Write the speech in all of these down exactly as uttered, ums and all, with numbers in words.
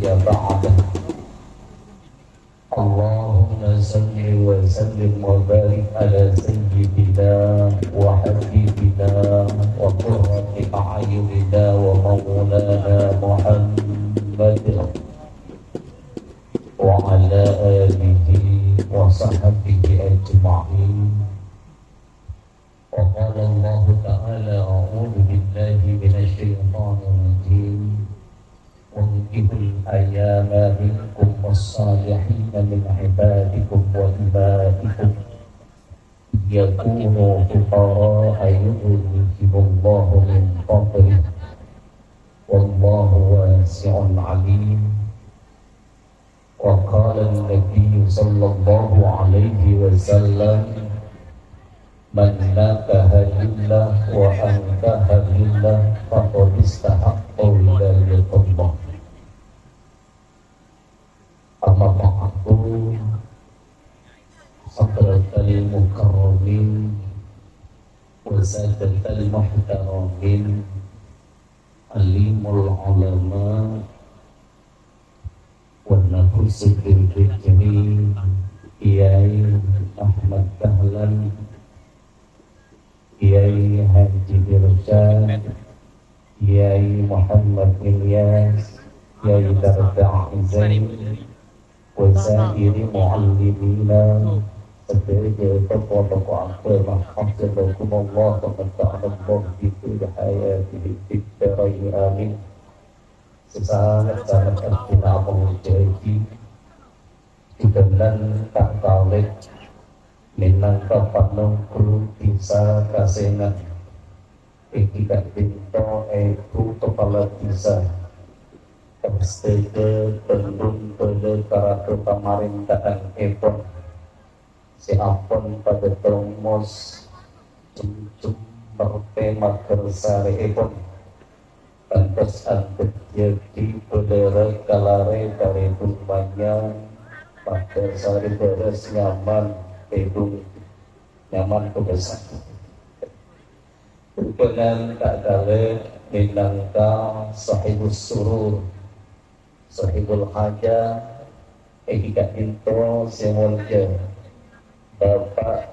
بعده. اللهم صل وسلم وبارك على سيدنا وحبيبنا وقرة أعيننا ومولانا محمد وعلى آله وصحبه أجمعين. وقال الله تعالى: أعوذ بالله من الشيطان الرجيم. وانكحوا الأيامى منكم والصالحين من عبادكم وإمائكم إن يكونوا فقراء يغنهم الله من فضله والله واسع عليم. وقال النبي صلى الله عليه وسلم: من نكح لله وأنكح لله فقد استحق ولاية الله. أما بعد، حضرة المكرمين وسادة المحترمين، عليم العلماء والنفوس بالذكر، Kiai Ahmad Dahlan, Kiai Haji Dirsyad, Kiai Muhammad Ilyas, Kiai Darda Zain, wa sairi muallimina, sadhâjâ tokoh-tokoh agama, hafizakumullah wa nafa'anallah bi khairi hayatihi fid darain, amin. Sè sanget-sanget abdhina amoljâ'aghi, jhughân ta' kalèp mènangka panongghu dhisa Kasengan, èngghi ka'dinto Èbhu Kepala Dhisa, sadhâjâ bân bhâlâ karana pamarènta'annèpon sè ampon padâ tongmos jemmer tèma ghârsarèèpon. Kantos andhâddhiyâghi bhâlârâ kalarè tarèdung manyang, maghârsarè bârâs nyaman tèdung nyaman kobâsa. Jhughân ta' kalèp mènangka sahibus surur, sahibul hajah, èngghi ka'dinto sè moljâ Bapa'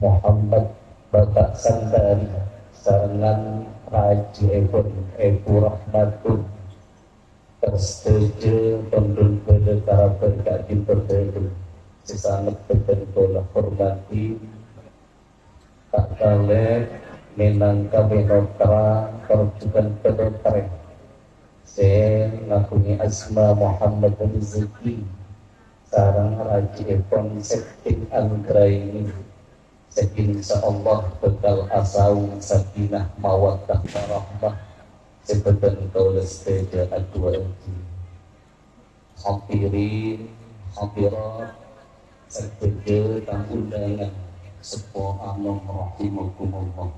Muhammad Bapa' Santari sarengngan rajina èpon Èbhu Rahmatun, sadhâjâ tondhun bhâlâ karabhât ka'dinto dâlem sè sanget bhâdhân kaulâ hormadhi. Ta' kalèp mènangka pènotra tor jhughân pènotrè sè ngaghungè asma Muhammad Rizki sareng rajièpon Septin Anggraini, sè insyaallah bhâkal asaong sakinah mawaddah warahmah sè bhâdhân kaulâ sadhâjâ adu'aaghi. Hadirin, hadirat, sadhâjâ tamu undangan, seppo anom rahimakumullah.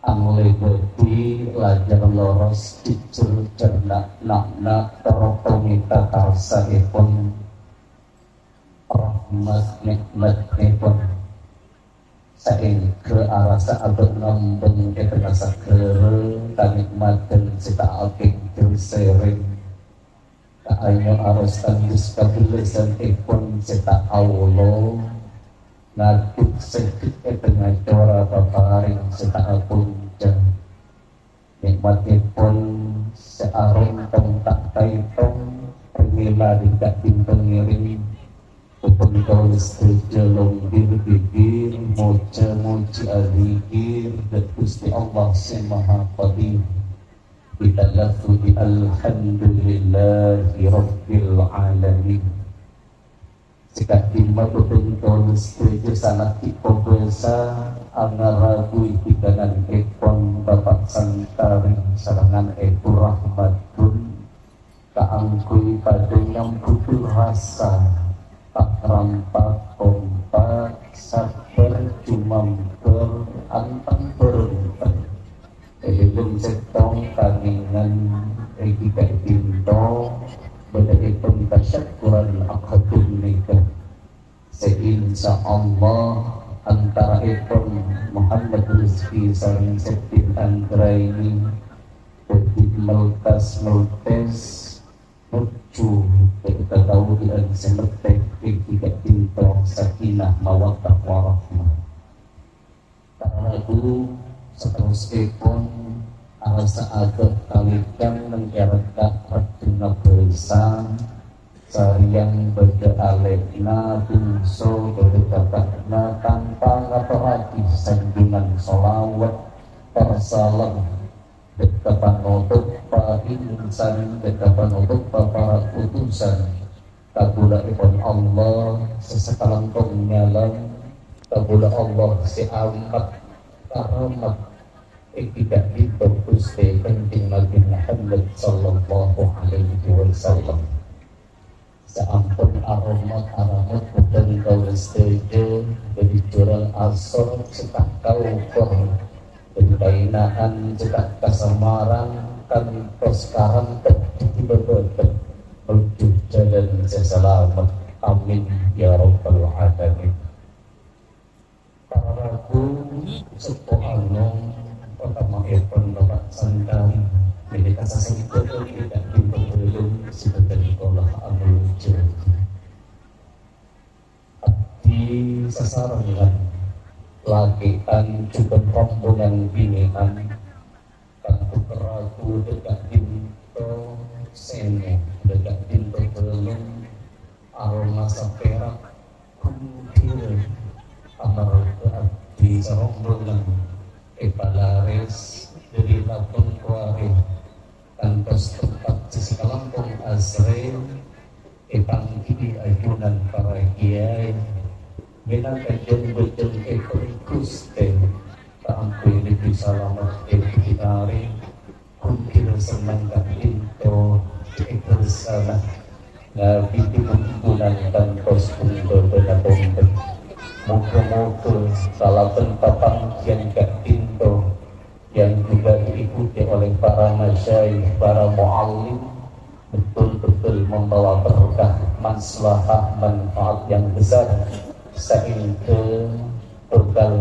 Anglèbâdhi lajâr loros jhujhur cerna' na'-na' tor pamènta karsaèpon rahmat nè'matèpon. Saèngghâ arassa abâ' ngambâng è tengnga saghârâ kanè'madhân sè ta' akèng dhâri sèrèng. Kaanyo aros tandus kabellâsannèpon sè ta' aolo, ngadhep sèngghek è tengnga cora paparèng sè ta' aponca. Nè'matèpon sè arontong ta' kaètong, pamèla dhika' bintang ngèrèng, pon kaulâ sadhâjâ lombir bibir, moca-moci alikir dâ' Ghustè Allah Sè Maha Qadir. Bitalaffudzi alhamdulillahi rabbil alamin. Sè ka'dimma bhâdhân kaulâ sadhâjâ sanget ghi' kobâsa angarabui pikananèpon Bapa' Santari sarengngan Èbhu Rahmatun kaangghuy padâ nyambhut rassa, ta' rampak kompak, sabbhâr jumambhâr, anteng bhârânteng. È dâlem sèttong kanèngan èngghi ka'dinto bâdâèpon tasyakkuran akademika sè insyaallah Antaraèpon Muhammad Rizki sareng Septin Anggraini dhâddhi meltas-meltes, nojjhu ka kakaula'an sè mèttè è ghâ' ka'dinto sakinah mawaddah warahmah. Para rabu, saterrossèpon arassa abâ' kalèkang neng è rèka' raddhinna bhâsa, sarèyang bâdâ alè'na, bungso bâdâ kaka'na, tanpa ngatorraghi sanjungan sholawat, parsalam, dâ' ka panotoppa insan, dâ' ka panotoppa para utusan, kabulâèpon Allah sè sakalangkong nyalem, kabulâ Allah sè amat karamat è ghâ' ka'dinto Ghustè Kanjeng Nabi Muhammad sallallahu alaihi wasallam. Saampon aromat-aromat bhâdhân kaulâ sadhâjâ dhâri jhurâng asor sè ta' kaokor, dhâri kaèna'an sè ta' kasamarang, kantos karantep dhâri bâbâtèn, nojjhu jhâlân sè salamet. Amin, ya rabbal alamin. Para rabu, seppo anom, otama'èpon Bapa' Santari, mènèka sasebbhut è ghâ' ka'dinto bhâlung sè bhâdhân kaulâ amolja. Abdhi sasarengngan, lakè'an jhughân rombongan binè'an, tanto rabu dâ' ka'dinto sèngo, dâ' ka'dinto bhâlung, aromasa pèrak, ghun-ghirâ, amarghâ abdhi sarombongan èpalarès dhâri labâng kowarè kantos tempat sè sakalangkong asrè, èpanggi'i ajunan para kèyaè, mènangka jâng-bhâjâng èpon Ghustè, kaangghuy lebbi salamet èbhâdhi arè, ghun-ghirâ senneng ka'dinto èbhârsana, ngabidhi bhungkonan kantos bhungkona tombek. Moghâ-moghâ kalabân papangghiyân ka'dinto yang juga diikuti oleh para masyayikh, para muallim, betul-betul membawa berkah, maslahah, manfaat yang besar, sehingga bakal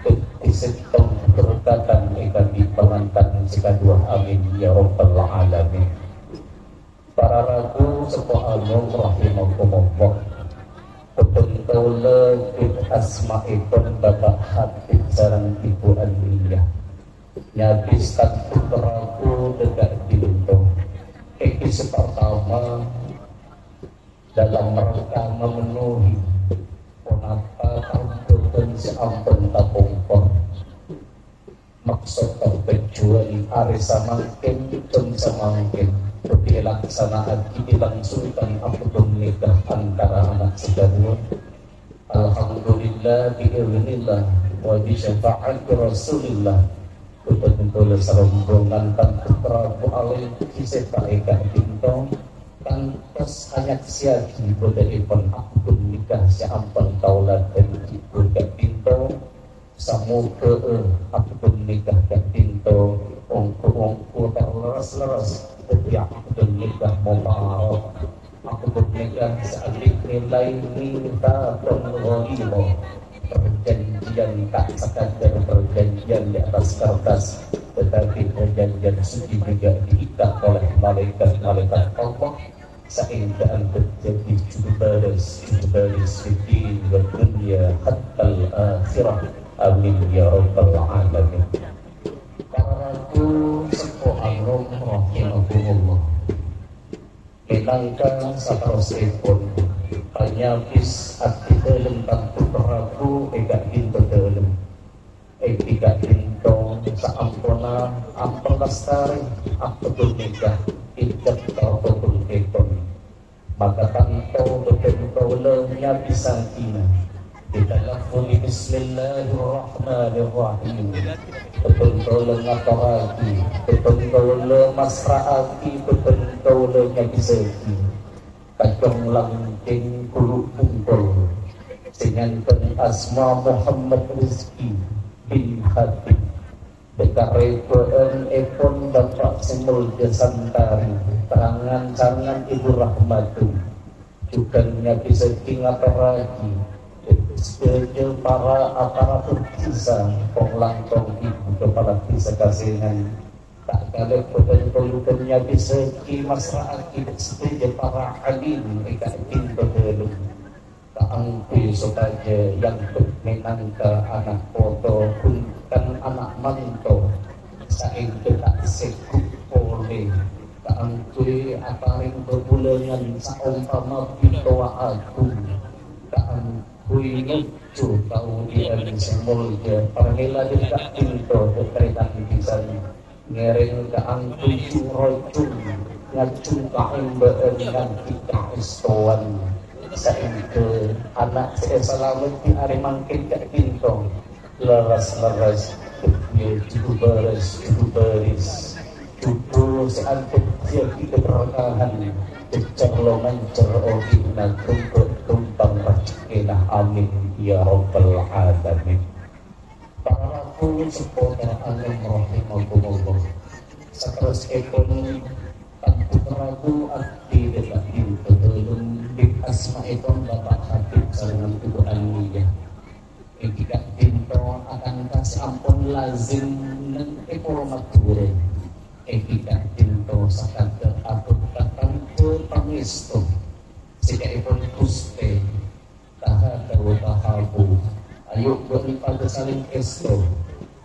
dhâddhi sèttong kaberkatan è ka'dinto pangantan sè kaduwâ. Amin, ya rabbal alamin. Para rabu, seppo anom rahimakumullah. Bhâdhân kaulâ ghit asmaèpon Bapa' Habib sareng Ibu Aniyah. Nyabis tanto rabu dâ' ka'dinto. Èngghi sè partama, dalam rangka memenuhi ponapa kabutuhan sè ampon tapongkor. Maksod bân tojjhuwân arè samangkèn bân samangkèn bhâdhi èlaksana'aghi èlangsungkan akdun nikah antara ana' sè kaduwâ. Alhamdulillah, biiznillah, wa bi syafa'ati Rasulillah. Bhâdhân kaulâ sarombongan tanto rabu alènggi sè ta' è ka'dinto, kantos anyaksèyaghi bhâdhâèpon akdun nikah sè ampon kaulâ dhâddhi ka'dinto. Samoghâ, eh, akdun nikah ka'dinto ongghu-ongghu terleres-leres dhâddhi akdun nikah mubarak. Akdun nikah sè andi' nilai mitsaqun ghalidh. Perjanjian ta' sakadar perjanjian di atas kertas, tetapi perjanjian suci juga diikat oleh malaikat-malaikat Allah. Saèngghâ'ân terjadi judubârâs, judubârâs fid din wad dunya hattal akhirah. Amin ya rabbal alamin. Para rabu seppo anom rahimakumullah. Mènangka saterrossèpon, panyabis abdhidhâlem tanto rabu è ka'dinto dhâlem. Èngghi ka'dinto saamponna ampon lastarè akdun nikah, iddah torotul khitan. Maka tanto bhâdhân kaulâ nyabisaghinah. Bitalaffudzi bismillahirrahmanirrahim. Bhâdhân kaulâ ngatorraghi, bhâdhân kaulâ masra'aghi, bhâdhân kaulâ nyabisaghi ka cong langkèng kulu' bungkol sè nyandhâng asma Muhammad Rizki bin Habib. Dâ' ka rèbâ'ânèpon Bapa' sè molja Santari, rang-ngancangan Ibu Rahmatum, jhughân nyabisaghi ngatorraghi Sadhâjâ para aparatur dhisa, kong-langkong ibu kepala dhisa Kasengan, ta' kalèp bhâdhân tolèdhân nyabisaghi masra'aghi sadhâjâ para alim è ka'dinto dhâlem, kaangghuy sopajâ èanggep mènangka ana' poto, bhunten ana' manto, saèngghâ ta' sèguk polè, kaangghuy aparèng bhâbhulângan saompama bitowa agung, kaangghuy Bhuy ngejju kaodi'ân sè molja, parmèla dhâri ka'dinto dhâ' tarètan bhisan, ngèrèng kaangghuy jung-rojung, ngajhung kaembhâ'ân nganti kaèstowan. Saèngghâ ana' sè èsalameddhi arè mangkèn ka'dinto lerres-lerres, dhâddhiyâ judhu bârâs, judhu bâris. Judhu sè andhâddhiyâghi kaberkahan, jhejjhâr lo-manjhâr odi'na, ghâmbhâ' ghâmpang rajhekkèna. Amin, ya rabbal alamin. Para rabu seppo tor anom rahimakumullah. Saterrossèpon, tantu rabu abdhi dhâ' ka'dinto dhâlem, bit asmaèpon Bapak Habib sareng Ibu Aniyah. Èngghi ka'dinto akanta sè ampon lazim neng è Polo Madhurâ. Èngghi ka'dinto sakadhâr abhâkta tandhâ pangèsto sè ca'èpon Ghustè, tahada wa tahabu. Ayo bâ'na padâ saling èsto,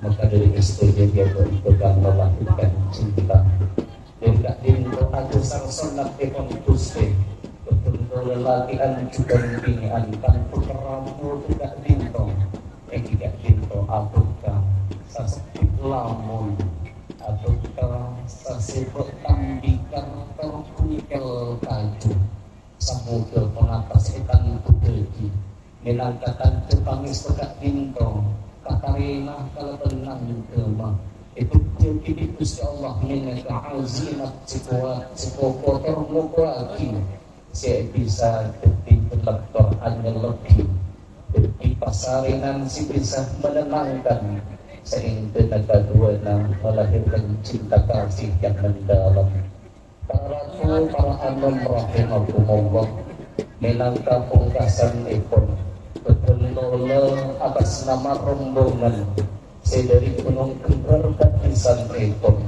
maka dhâri èsto jârèya bâ'na bhâkal melahirkan cinta. Dhâri ka'dinto adhâsar sonnat èpon Ghustè, bhâdhân kaulâ lalakè'an jhughân bhinè'an tanto rabu dhâ' ka'dinto, èngghi ka'dinto abhâkta sasebbhut lamon, abhâkta sasèbâ' tambikar tor bungkel kaju. Samoghâ ponapa sè ètangghuddhâghi mènangka tandhâ pangèsto ka'dinto, katarèma kalabân nangghâma, èdhâddhiyâghi bi' Ghustè Allah mènangka azinat sè kowat, sè kokoh tor ngokowaghi, sè bisa dhâddhi cellep tor anyellebbhi, dhâddhi pasarènan sè bisa menenangkan, saèngghâna kaduwâna melahirkan cinta kasih yang mendalam. Para rabu, para anom rahimakumullah, mènangka pongkasanèpon, bhâdhân kaulâ atas nama rombongan sè dhâri Gunung Kendar ka'dhisanèpon,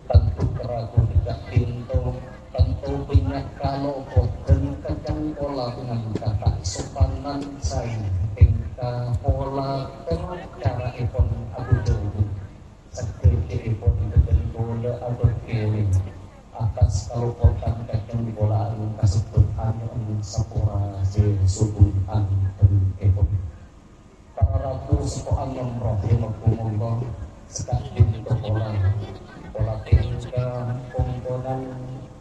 tanto rabu dhâ' ka'dinto, tanto bânnya' kalopot dhân kacang pola ngangkata sopanan saè tèngka pola tor caraèpon abu-dhâbu. Sadhâjâèpon bhâdhân kaulâ abâkkèlè atas kalopotan kacang pola'an kasebbhut anyo'on sapora sè sobung anghântèpon. Para rabu seppo anom rahimakumullah, saka'dinto pola, pola tèngka kongkonan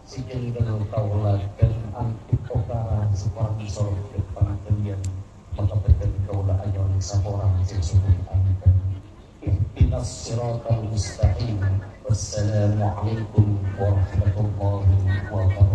sè jhânggâl kaulâ dhân anti' pokara sè korang sorot pangaddhâliyân, maka bhâdhân kaulâ anyo'on sapora sè sobung anghântèpon. Ihdinas siratal mustaqim. Wassalamualaikum warahmatullahi wabarakatuh.